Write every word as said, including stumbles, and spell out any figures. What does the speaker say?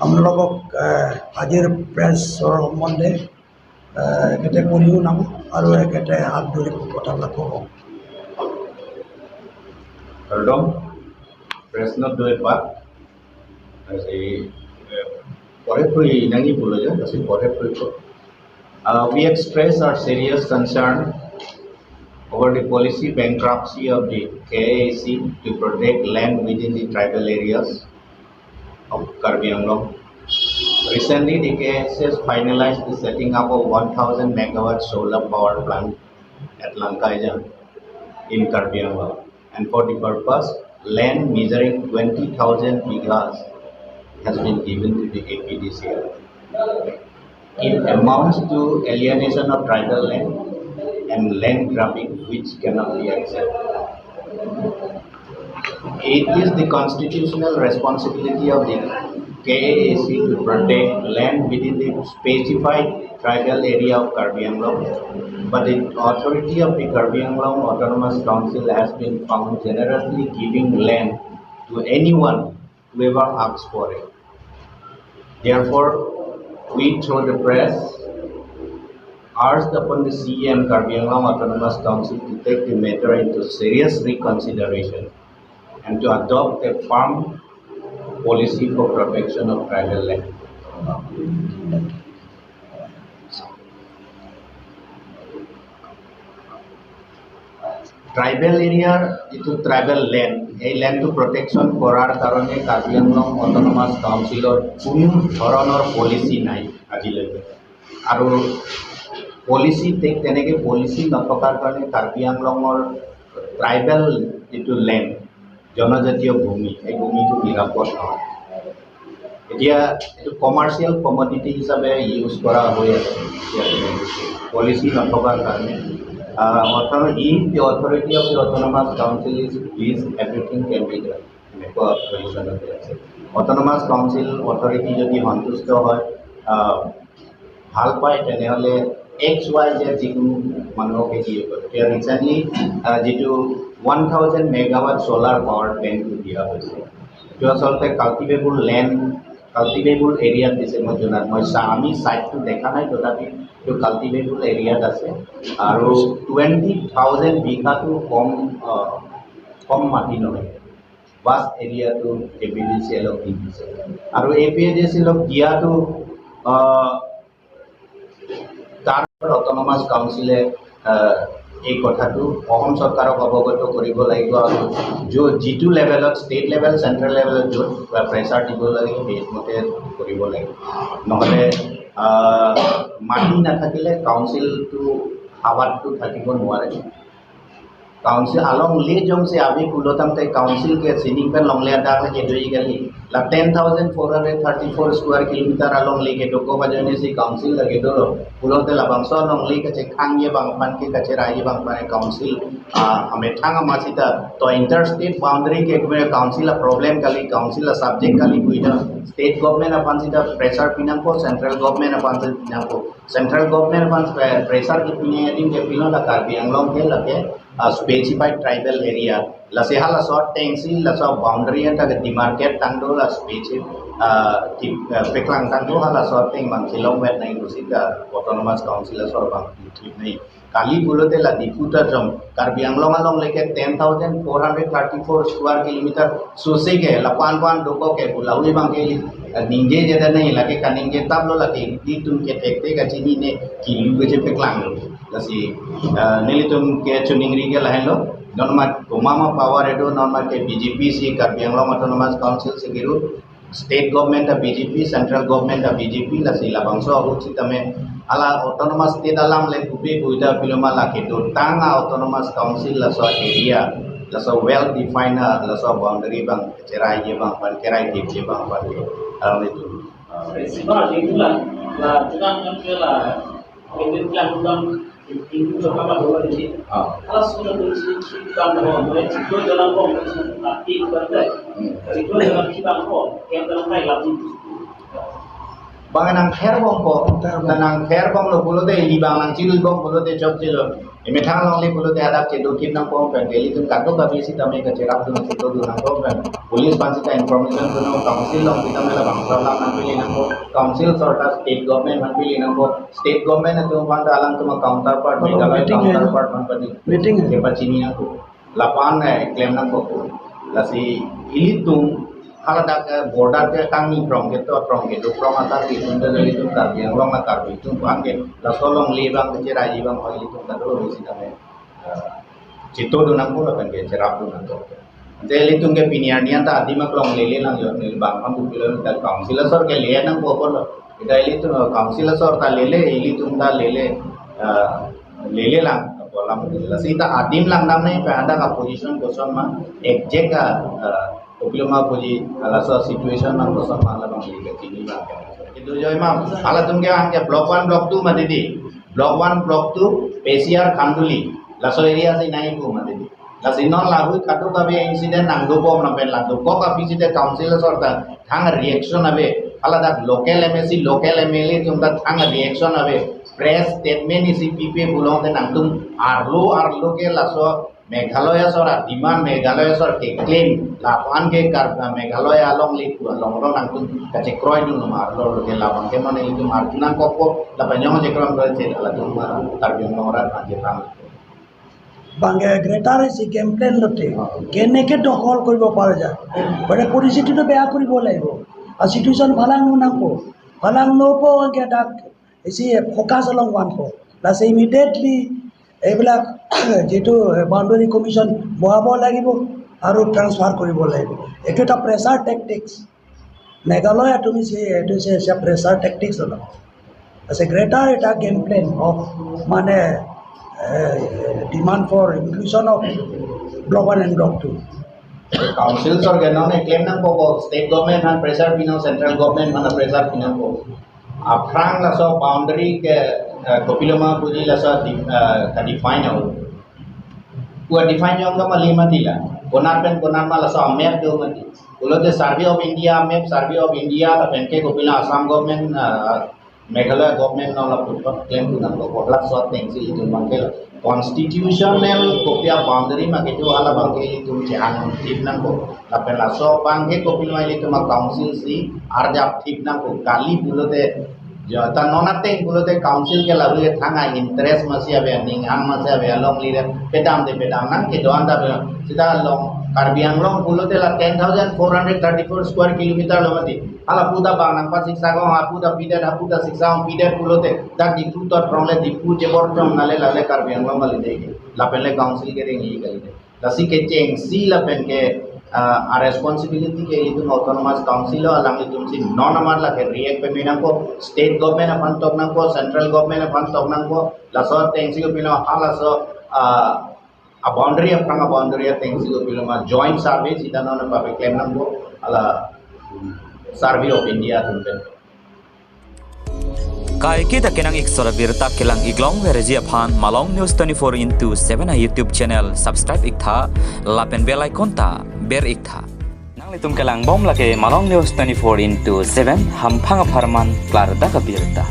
আপোনালোকক, এ, আজিৰ প্ৰেছৰ সম্বন্ধে, এ, এখেতে কৰিও নাম আৰু এখেতে হাত ধৰি কথা ক'ব। Kardom, press note do epa. Kasi, eh, pore puri nangi pulo ya, kasi pore puri ko. Uh, we express our serious concern over the policy bankruptcy of the K A A C to protect land within the tribal areas of Karbi Anglong. Recently, the K A A C has finalized the setting up of one thousand megawatt solar power plant at Langkaijang in Karbi Anglong, and for the purpose, land measuring twenty thousand bighas has been given to the A P D C L. It amounts to alienation of tribal land and land grabbing, which cannot be accepted. It is the constitutional responsibility of the K A A C to protect land within the specified tribal area of Karbi Anglong, but the authority of the Karbi Anglong Autonomous Council has been found generously giving land to anyone, whoever asks for it. Therefore, we through the press urge upon the C E M Karbi Anglong Autonomous Council to take the matter into serious reconsideration and to adopt a firm policy for protection of tribal land. Tribal area, এইটো tribal land, এই লেণ্ডটো প্ৰটেকশ্যন কৰাৰ কাৰণে কাৰ্বি আংলং অট'নমাছ কাউন্সিলৰ কোনো ধৰণৰ পলিচি নাই আজিলৈকে। আৰু পলিচি তে-, তেনেকে পলিচি নথকাৰ কাৰণে কাৰ্বি আংলঙৰ ট্ৰাইবেল যিটো লেণ্ড, জনজাতীয় ভূমি, এই ভূমিটো নিৰাপদ নহয়। এতিয়া এইটো কমাৰ্চিয়েল কমডিটি হিচাপে ইউজ কৰা হৈ আছে। পলিচি নথকাৰ কাৰণে, আহ, অথৰ-, if the authority of the autonomous council is pleased, everything can be done। এনেকুৱা পজিশ্যনতে আছে। অট'নমাছ কাউন্সিল অথৰিটি যদি সন্তুষ্ট হয়, আহ, ভাল পায়, তেনেহ'লে এক্স ৱাই জেড যিকোনো মানুহকে দিব পাৰে। এতিয়া ৰিচেণ্টলি, আহ, যিটো one thousand megawatt solar power প্লেণ্টটো দিয়া হৈছে, এইটো আচলতে কাল্টিভেবল লেণ্ড, কাল্টিভেবল এৰিয়াত দিছে। মই জনাত, মই চা-, আমি চাইটটো দেখা নাই, তথাপি এইটো কাল্টিভেবল এৰিয়াত আছে। আৰু টুৱেণ্টি থাউজেণ্ড বিঘাটো কম, আহ, কম মাটি নহয়। ভাষ্ট এৰিয়াটো এ পি ডি চি এলক দি দিছে। আৰু এ পি ডি চি এলক দিয়াটো, আহ, তাৰ অট'নমাছ কাউন্সিলে, আহ, এই কথাটো অসম চৰকাৰক অৱগত কৰিব লাগিব। আৰু য'ত যিটো লেভেলত, ষ্টেট লেভেল, চেণ্ট্ৰেল লেভেলত য'ত প্ৰেছাৰ দিব লাগে, সেইমতে কৰিব লাগে। নহ'লে, আহ, মাটি নাথাকিলে কাউন্সিলটো হাৱাতটো থাকিব নোৱাৰে। Council along le jongsi ave pulo tangte council ke sining pen longle adak le kedo kali. La ten thousand four hundred thirty-four square kilometer along le kedo ko bajo ne si council la kedo lo. Pulote labangso longle kachethang ye bang aphan ke kacherai ye bang aphan council, ah, amethang ama sita to interstate boundary ke kumne council la problem kali, council la subject kali puina. State government aphan sita pressure pinangpo, central government aphan sita pinangpo. Central government aphan pre-, pressure kepine adim ke pilo la Karbi Anglong ke lake, ah, specified tribal area. Lasi halaso atengsi laso boundary anta ke demarcate tangdo la specific, ah, ki, ah, paklang tangdo halaso ateng bang si longvet nangji pusi ka autonomous council laso bang thik nangji. Kali pulote la Diphu ta jong Karbi Anglong along le ke ten thousand four hundred thirty-four square kilometer sose ke lapu-an pu-an dokok ke pu lahui bang ke, eh, ningje jeda nangji, lake kaningje tap lo, lake ilitum ke thekthek kachinine kilu kachepaklang lo. Lasi, eh, nelitum kachiningri ke lahenlo, non ma komat ma power kedo, non ma ke B J P si, Karbi Anglong Autonomous Council si kedo, state government ta B J P, central government ta B J P, lasi labangso ahut sitame hala autonomous state alam le pupe puita piloma lake dotang a autonomous council laso area, laso well defined, ah, laso boundary bang cherai je bang aphan, kerai je bang aphan ke. Alam itu. Sima itulah, la, kita kan kela, kita kan dalam Hindu jaka pada orang ini. Ah. Kalau sudah berisi kita dah orang, mulai situ jalan kong, berisi mati, berisi. Hmm. Situ jalan kita kong, yang dalam kai lagi. Bang nangther bompo, nangther bomlo pulote, ili bang nangchilui bom pulote chokchelo. Methang alongle pulote hadak chedothip nangpo pen, ilitum kadokave sitame kacherapdun, chetodun nangpo pen. Police aphan sita information dun nang, council along sitame labangso alam nangpili nangpo. Council asor ta state government aphan pili nangpo. State government atum aphan ta alangtum a-counterpart, Meghalaya meeting hai na? Counterpart aphan padi. Meeting hai. Kepachini nangpo. Lapu-an, eh, klem nangpo. Lasi ilitum haladak, eh, border ke kangni prong kedo, prong kedo, prong atar ke itum ta ilitum Karbi Anglong na Karbi atum aphan ke laso alongle abang ke cherai abang ko ilitum kadokave sitame, eh, chetodun nangpo lapen ke cherapdun nangpo. Ante ilitum ke pini arni anta adim aklong lele lang jo, neli bang aphan pupilo ta council asor ke le nangpo pulo. Ita ilitum, eh, council asor ta lele, ilitum ta lele, eh, lele lang, apo alam lele. Lasi ta adim langdam nangji pen hadak a-position koson ma, exact a, eh, kopilo ma puji, halaso situation ma koson ma, labang lele chini ma. Itu joi ma, halatum ke ang ke block one, block two mati di. Block one, block two, P C R Khanduli. Laso area si nangji pu mati di. Lasi non lahui kadokave incident nangdobom lapen la dokok aphi site council asor ta thang reaction ave. Haladak local M A C, local M L A atum ta thang reaction ave. Press statement isi pipe pulote nangtum arlo arlo ke laso Meghalaya asor a-demand, Meghalaya asor ke-claim, lapu-an ke Kar-, Meghalaya alongle pu along along nangtum kachekroidun ma arlo arlo ke, labang ke mane ilitum arju nangkokpo, lapen jong chekroi kroiche, latum, ah, Karbi Anglong arat nangchethan. Bang ke greater isi game plan lote, কেনেকে দখল কৰিব পৰা যায়, মানে পৰিস্থিতিটো বেয়া কৰিব লাগিব। আৰু situation ফালাং নু নাংকো, ফালাং নু পো কে তাক বেছি ফ'কাছ অলপ ওৱান পো। প্লাছ ইমিডিয়েটলি এইবিলাক যিটো বাউণ্ডেৰী কমিশ্যন বহাব লাগিব আৰু ট্ৰেন্সফাৰ কৰিব লাগিব। এইটো এটা প্ৰেছাৰ টেকটিক্স। মেঘালয় তুমি চে-, এইটো চে-, চে-, প্ৰেছাৰ টেকটিক্স অলপ। আছে গ্ৰেটাৰ এটা গেম প্লেন অফ মানে demand for inclusion of block one and block two. Council asor ke non e-claim nangpo, state government aphan pressure pi nang, central government aphan pressure pi nangpo. Aphrang laso boundary ke, eh, kopiloma puji laso di-, eh, ka-define au. Pu a-define jong kama lima tila. Konat pen konat ma laso a-map do mati. Pulote Survey of India map, Survey of India lapen ke kopilo Assam government, eh, Meghalaya government non lapu thot claim tu nangkok, laso atengsi ilitum bang ke constitutional kopi a-boundary ma kedo, hala bang ke ilitum che-angthip nangkok. Lapen laso bang ke kopiloma ilitum a-council si arjapthip nangkok. Kali pulote, ja, ta non ateng pulote council ke lalu ke thang a-interest masi ave, aning hang masi ave, alongle le pedam de pedam nang kedo-an ta pedam. Sita along Karbi Anglong pulote la ten thousand four hundred thirty-four square kilometer lo mati. Hala pu ta bang nangpasiksak ong, hapu ta pidet, hapu ta siksak ong pidet pulote, dak Diphu tot rong le Diphu chebor chom nale lale Karbi Anglong kali de. Lapen le council ke ring-i kali de. Lasi kechengsi lapen ke, ah, a-responsibility ke itum autonomous council lo, alanglitum si non amat lake react peme nangpo, state government aphan tok nangpo, central government aphan tok nangpo, laso atengsi kopilo halaso, ah, a-boundary aphrang a-boundary atengsi kopiloma joint survey sita non pape-claim nangpo, hala Survey of India atum pen. Kaiketa kenang-ik sora birta kelang-iklong verji aphan Malong News twenty-four into seven a-YouTube channel subscribe iktha, lapen bell icon ta ber iktha. Nanglitum kelangbom lake Malong News twenty-four into seven, hamphang apharman klardak abirta.